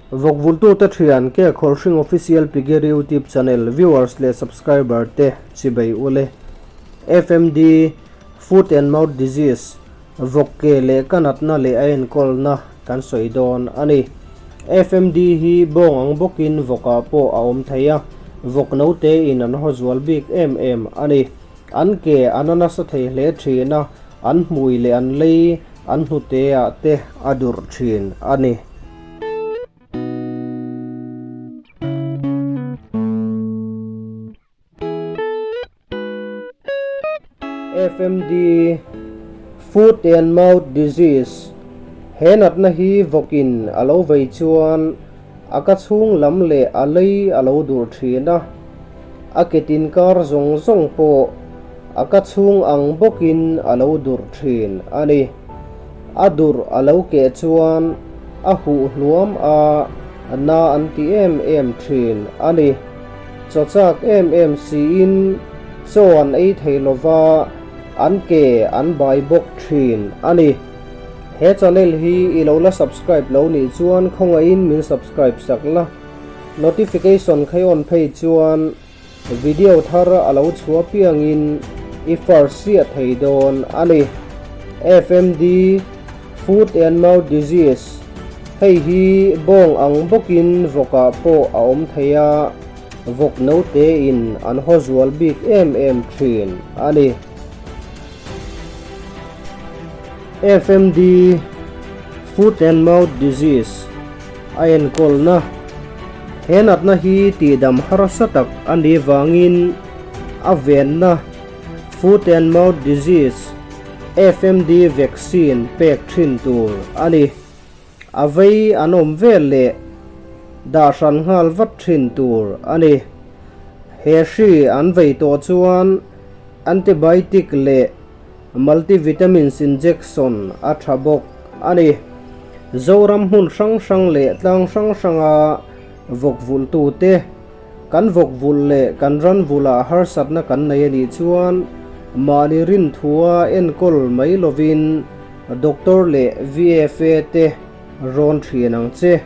Vawkvultute thian ke Khawlhring Official Piggery YouTube Channel viewers leh subscriber te chibei ule. FMD, Foot and Mouth Disease, Vawk ke leh ka natna leh a enkawlna kan sawi dawn a ni. FMD hi bawng ang bawkin vawkah pawh a awm thei a, vawk note in an haw zual bik em em a ni. An ke a na nasa thei hle thin a, an hmui leh an lei an hnute ah te a durh thin a ni. FMD, Foot and Mouth Disease, He natna hi vawkin a lo vei chuan a ka chhung lam leh a lei a lo dur thin a, a ke tin kar zawng zawng pawh a ka chhung ang bawkin a lo dur thin a ni. A dur a lo keh chuan a huh hluam a, na an ti em em thin a ni. Chaw chak em em siin chaw an ei thei lova, an ke an bai bawk thin a ni. He channel hi i lo la subscribe lo nih chuan khawngaihin min subscribe sak la, notification khai on phei chuan video thar a lo chhuah piangin i first chiah thei dawn a ni. FMD, Foot and Mouth Disease, Hei hi bawng ang bawkin vawkah pawh a awm thei a, vawk note in an haw zual bik em em thin a ni. FMD, Foot and Mouth Disease, a enkawlna, He natna hi tihdam harsa tak a nih vangin a venna, Foot and Mouth Disease, FMD vaccine pek thin tur a ni. A vei an awm vel leh dah hran nghal vat thin tur a ni. He hri an vei tawh chuan antibiotic leh multivitamins injection a tha bawk a ni. Zoram hmun hrang hrang leh tlang hrang hranga vawk vulhtute Kan vawk vulh leh kan ran vulhah harsatna kan nei a nih chuan mahni rinthua enkawl mai lovin doctor leh VFA te rawn thian ang che.